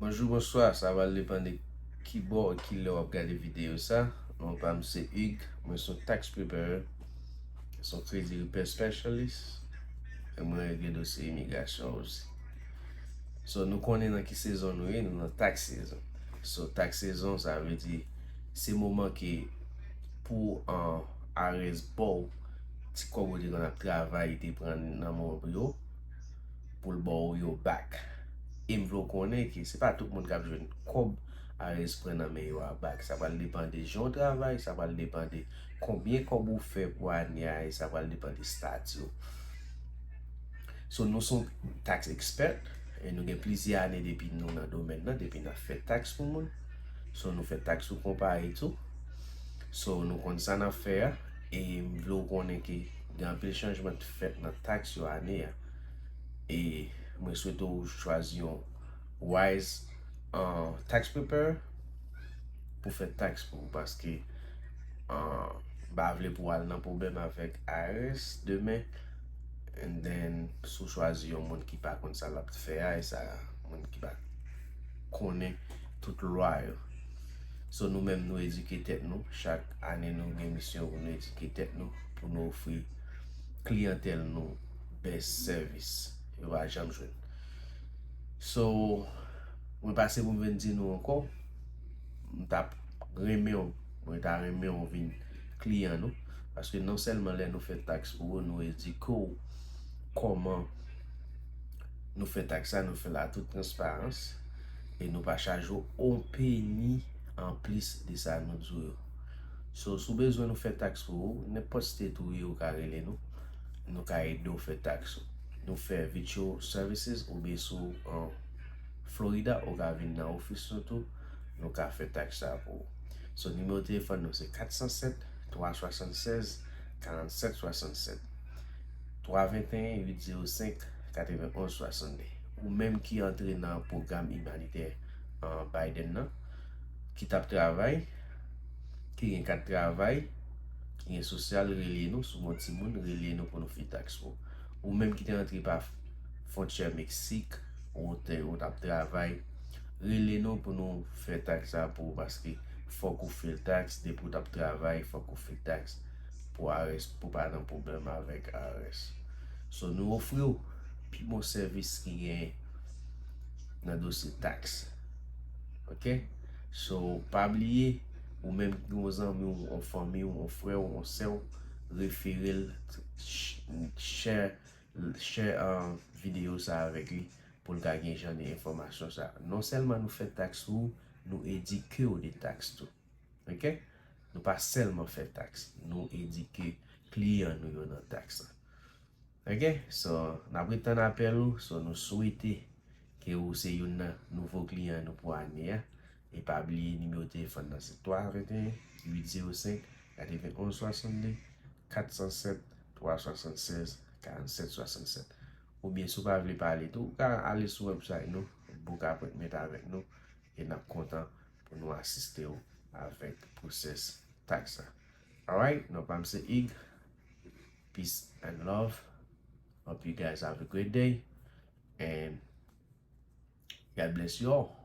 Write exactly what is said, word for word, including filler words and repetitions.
Bonjou, bonswa, sa va depann de ki bò, ki lè w ap gade videyo sa. Non pa m se Hugues, mwen se yon tax preparer, se yon credit repair specialist, e mwen regle dosye imigrasyon osi. So, nou konnen nan ki sezon nou ye, nou nan tax season. So, tax season, sa vle di, se moman ke pou an IRS ba w ti kòb ou te konn ap travay, te pran nan men w yo, pou l ba w yo back. E m vle w konnen ke se pa tout moun k ap jwenn kòb IRS pran nan men yo a back. Sa pral depann de jan w travay, sa pral depann de konbyen kòb ou fè pou ane a, e sa pral depann de stati w. So, nou se yon tax expert, e nou gen plizyè ane depi nou nan domèn nan, depi n ap fè tax pou moun. So, nou fè tax pou konpayi tou. So, nou konn sa n ap fè a, e m vle w konnen ke gen anpil chanjman k fèt nan tax yo ane a. E mwen swete w chwazi yon wise, uh, tax preparer pou fè tax pou ou, paske, uh, m pa vle pou w al nan pwoblèm avèk IRS demen. And then, si w chwazi yon moun ki pa konn sa l ap fè a, e sa, moun ki pa konnen tout lwa yo. So, nou menm, nou edike tèt nou. Chak ane, nou gen misyon pou nou edike tèt nou, pou nou ofri kliyantèl nou best service yo pa janm jwenn. So, mwen pase pou m vin di nou ankò, m t ap renmen w, mwen ta renmen w vin kliyan nou, paske non sèlman lè nou fè tax pou ou, nou edike w kòman nou fè tax la, nou fè l a tout transparans, e nou pa chaje w on peni anplis de sa nou di w yo. So, si w bezwen nou fè tax pou ou, nenpòt state ou ye, ou ka rele nou. Nou ka ede w fè tax ou. Nou fè virtual services, oubyen si w an Florida, ou ka vin nan ofis nou tou, nou ka fè tax sa pou ou. So, nimewo telefòn nou se kat san sèt, twa swasann sèz, karannset swasannsèt, twa venteyen uit zewo senk katrevenonz swasannde. Ou menm ki antre nan pwogram imanitè, uh, Biden nan, ki t ap travay, ki gen kat travay, ki gen sosyal, rele nou. Si w gen timoun, rele nou pou nou fè tax pou ou. Ou menm ki te antre pa fwontyè Meksik, ou te, ou t ap travay, rele nou pou nou fè tax sa pou ou, paske fòk ou fè tax, depi w t ap travay, fòk ou fè tax pou IRS, pou pa nan pwoblèm avèk IRS. So, nou ofri w pi bon sèvis ki genyen nan dosye tax. Ok? So, pa bliye, ou menm ki gen yon zanmi w, yon fanmi w, yon frè w, yon sè w, refere l, sh-, share, share, uh, videyo sa avèk li pou l ka gen jan de enfòmasyon sa. Non sèlman nou fè tax pou ou, nou edike w de tax tou. Ok? Nou pa sèlman fè tax, nou edike kliyan nou yo nan tax la. Ok? So, n ap ret tann apèl ou, so nou swete ke ou se youn nan nouvo kliyan nou pou ane a. E pa bliye nimewo telefòn nan se twa venteyen uit zewo senk katrevenonz swasannde, kat san sèt twa swasannsèz karannset swasannsèt. Oubyen si w pa vle pale tou, ou ka ale sou website nou, book appointment avèk nou, e n ap kontan pou nou asiste w avèk pwosès tax la. Alright, non pa m se Hugues. Peace and love. Hope you guys have a great day. And God bless you all.